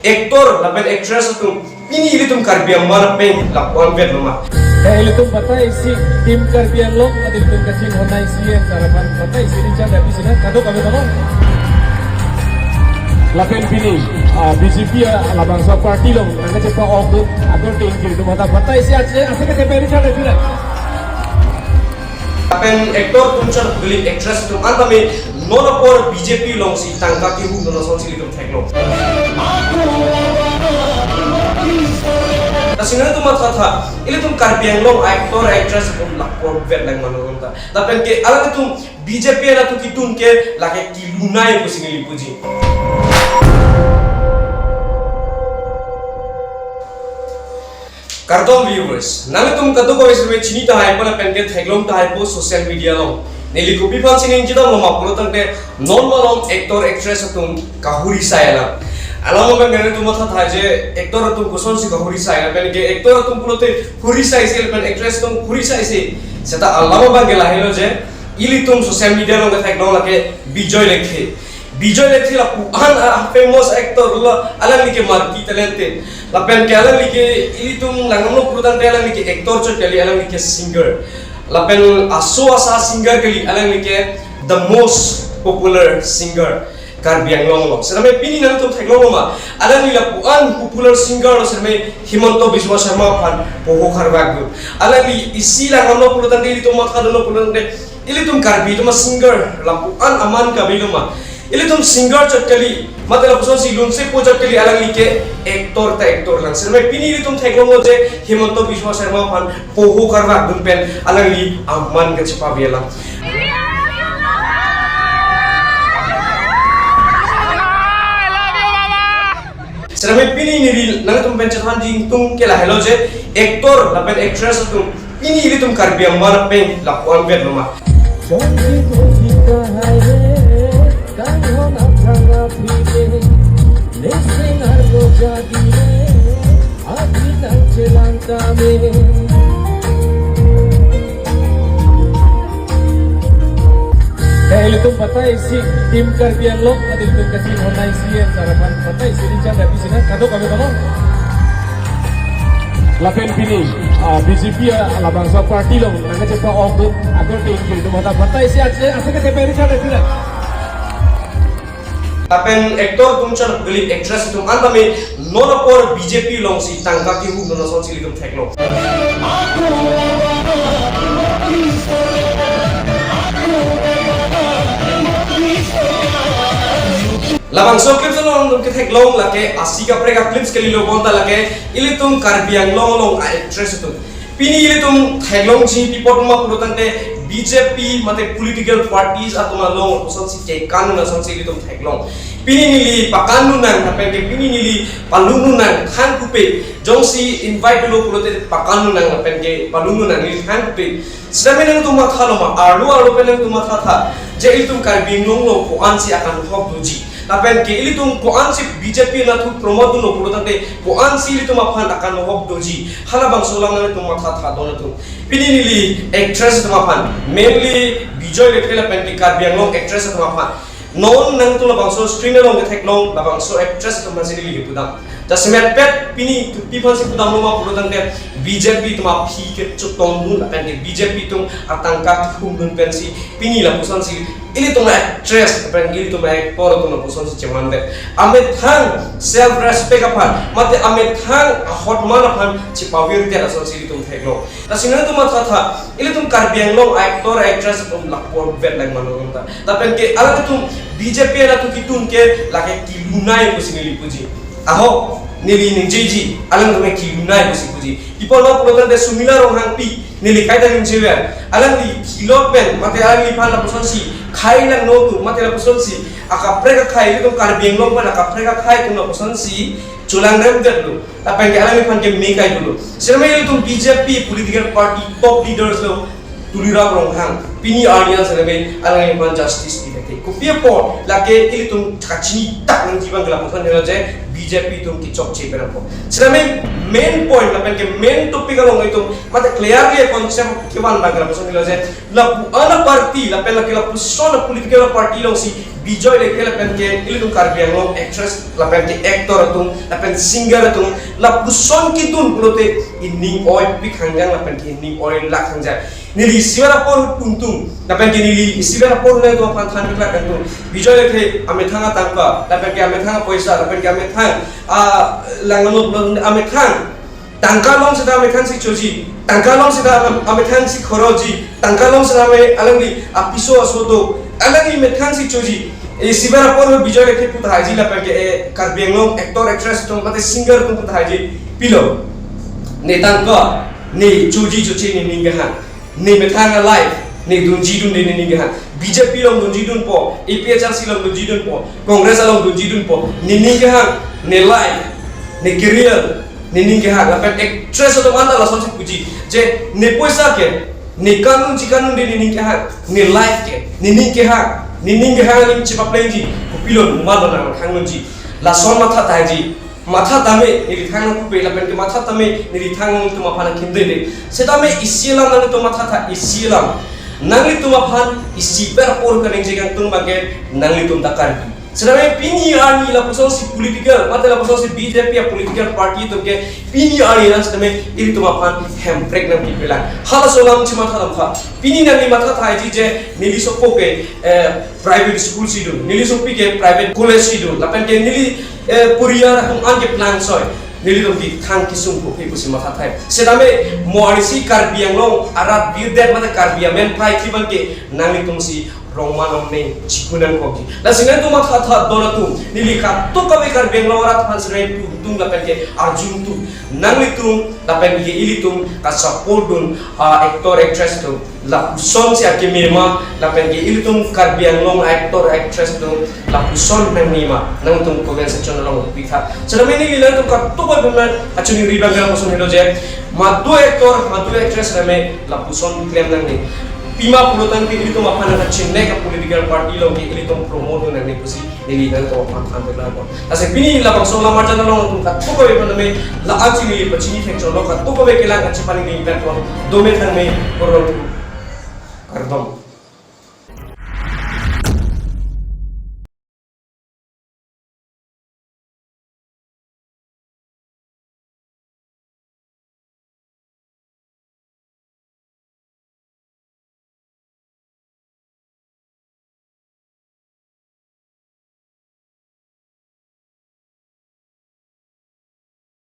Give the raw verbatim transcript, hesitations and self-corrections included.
Actor lapen actress atum pini ilitum Karbi Anglong pen lapu-an vet lo ma? Dak ilitum batai isi, Team Karbi Anglong, ilitum kachinghon isi, yang sarapan batai isi, ini chan isi na, kadokave tolong. Lapen pini, ah, B J P, ah, labangso party along nangkachepa-ok dun akorte ilitum batai isi, ache, ache ke tepe ini chan isi na. Lapen actor atum chot kali, actress atum an tame non apor B J P alongsi tangka kehumdun asonsi ilitum theklong. Lasi nangtum mathatha, ilitum Karbi Anglong actor actress atum lapu-an vet lang mano ta. Lapen ke alanglitum B J P anatthu ketun ke lake kelunai pusi neli puji. Kardom viewers, nanglitum kadokave seme chini tahai po lapen ke theklong tahai po social media along. Neli kopi aphansi ningjedam lo ma pulo tangte, non malom actor actress atum kahuri sai alam. Alam abang nangtum mathatha je actor atum kosonsi kahuri sai, lapen ke actor atum pulote huri sai si lapen actress atum huri sai si. Seta alam abang ke lahelo je, ilitum social media along ketheklong lake Bijoy Lekthe. Bijoy Lekthe lapu-an a famous actor lo, alangli ke multi talented. Lapen ke alangli ke ilitum langdamlo pulo tangte alangli ke actor chot kali, alangli ke singer. Lapen aso asa singer kali, alangli ke the most popular singer Karbi Anglong along. Sitame pini nangtum theklong lo ma, alangli lapu-an popular singer lo sitame Himanta Biswa Sarma aphan poho karvak dun. Alangli isi langdamlo pulo tangte, ilitum mathadunlo pulo tangte, ilitum Karbi atum asinger lapu-an aman kave lo ma? Ilitum singer chot kali, mate lapusonsi lunsepo chot kali, alangli ke actor ta actor lang. Sitame pini ilitum theklong lo je Himanta Biswa Sarma aphan poho karvak dun pen alangli aman kachepave alam. Sitame pini neli nangtum pen chethanji ingtung ke lahelo je, actor lapen actress atum pini ilitum Karbi Anglong pen lapu-an vet lo ma? Dak ilitum batai isi, Team Karbi Anglong, ilitum kachinghon isi, yang sarapan batai isi, ini chan isi na, kadokave tolong. Lapen pini, ah, B J P, ah, labangso party along nangkachepa-ok dun akorte ilitum batai isi, ache, ache ke tepe ini chan isi na. Lapen actor atum chot kali, actress atum an tame non apor B J P alongsi tangka kehumdun asonsi ilitum theklong. Labangso clips along nangtum ketheklong lake isi kaprek a clips kalilo, bonta lake ilitum Karbi Anglong along a actress atum. Pini ilitum theklongji pi apot ma pulo tangte, B J P mate political parties atum along kosonsi kekan dun asonsi ilitum theklong. Pini neli pakan dun nang, lapen ke pini neli palun dun nang, than kupe, jongsi invite lo pulote pakan dun nang, lapen ke palun dun nang, neli than kupe. Sitame nangtum matha lo ma, arlo arlo pen nangtum mathatha je ilitum Karbi Anglong along ko-ansi akanghok doji, lapen ke ilitum ko-ansi B J P anatthu promote dunlo pulo tangte ko-ansi ilitum aphan akanghok doji, halabangso alam nangtum mathatha don atum. Pini neli actress atum aphan, mainly Bijoy Lekthe lapen ke Karbi Anglong actress atum aphan, non nangtum labangso screen along ketheklong labangso actress atum aphansi neli pudam. Jasemet pet pini tupi aphansi pudam lo ma pulo tangte, B J P atum aphi kechotong dun lapen ke B J P atum atangka kehumdun pensi pini lapusonsi ilitum actress lapen ilitum actor atum lapusonsi cheman det. Amethang self respect aphan mate amethang ahormu aphan chepavirdet asonsi ilitum theklong. Lasi nangtum mathatha, ilitum Karbi Anglong actor actress atum lapu-an vet lang mano ta. Lapen ke alangtum B J P anatthu ketun ke lake kelunai pusi neli puji. Ahok, neli ningjeji, alangtum kelunai pusi puji. Pi apot ma pulo tangte Sumila Ronghangpi, neli kaita ningjever. Alangli philot pen, mate alangliphan lapusonsi khai langno atum, mate lapusonsi akaprek akhai, ilitum Karbi Anglong pen akaprek akhai atum lapusonsi cholangrem detlo. Lapen ke alangliphan ke me kai dolo. Sitame ilitum B J P political party top leaders lo Tuliram Ronghang, pini arni an sitame alangliphan justice pi thek. Kopi apot, lake ilitum kachini tak nangji abang ke lapusonsi helo je B J P atum kechokche pen apot. Sitame main point lapen ke main topic along itum mate clearly concept kevan abang ke lapusonsi helo je, lapu-an a party lapen lake lapuson a political party alongsi Bijoy Lekthe lapen ke ilitum Karbi Anglong actress lapen ke actor atum lapen singer atum lapuson kedun pulote ining oipik hangjang lapen ke ining oilak hangjang. Neli isivet apor ahut pungtung lapen ke neli isivet apor ahut nangtum aphan than keklak kangtung. Bijoy Lekthe amethang atangka lapen ke amethang apoisa lapen ke amethang a langno amethang tangka along seta amethang si choji, tangka along seta am-, amethang si khoroji, tangka along seta ame alangli apiso aso do, alangli methang si choji. Isivet apor ahut Bijoy Lekthe pu tahai ji lapen ke, eh, Karbi Anglong actor actress atum mate singer atum pu tahai ji pilo. Ne tangka, ne choji choche ne ning kehang. Ne methang a life, ne dunji dunde ne ning kehang. B J P along dunji dunpo, A P H L C along dunji dunpo, Congress along dunji dunpo, ne ning kehang, ne life, ne career, ne ning kehang. Lapen actress atum anta lasonsi puji, je ne poisa ke, ne kanun chikanun de ne ning kehang, ne life ke, ne ning kehang, ne ning kehang aning chepaplengji, kopilo numan lo nang hangnunji. Lason matha tahai ji, matha tame neli thangnang pupe lapen ke matha tame neli thangnang itum aphan akhim dede. Setame isi alam nanglitum matha tha, isi alam. Nanglitum aphan isivet apor kaningje kangtung abangke nanglitum ta Karbi. Setame pini arni lapuson si political, mate lapuson si B J P a political party atum ke pini arni nang setame ilitum aphan hemprek nangpipelang. Halaso alam chematha lam tha. Pini nangli matha tahai ji je neli sopo ke, eh, private school si dun, neli sopi ke private college si dun, lapen ke neli, eh, poriyar atum an ke plangso-i, nelitum ke thang kesung ko phe pusi matha thai. Setame mo arnisi Karbi Anglong arat birdet mate Karbi amen phai kiban ke nanglitum si rongman amne chikunan kokji. Lasi nangtum matha tha don atum, neli kadokave Karbi Anglong arat aphan serai pu tung lapen ke arjung tu nanglitum lapen ke ilitum ka support dun, ah, actor actress atum. Lapuson si akeme ma, lapen ke ilitum Karbi Anglong actor actress atum lapuson nangne ma, nangtum comment section along pitha. Setame neli nangtum kadokave aphan kachiningri abang lapuson helo je, madu actor, madu actress setame lapuson klem nangne. Pima pulotangte ilitum aphan nangkachinek a political party along ke ilitum promote nangne pusi neli nangtum aphan than keklak. Lasi pini labangso alam arjan along nangtum kadokave aphan tame la-an si neli pachini thekchotlo, kadokave kelang kachepaningri pon dome thangne, kardom.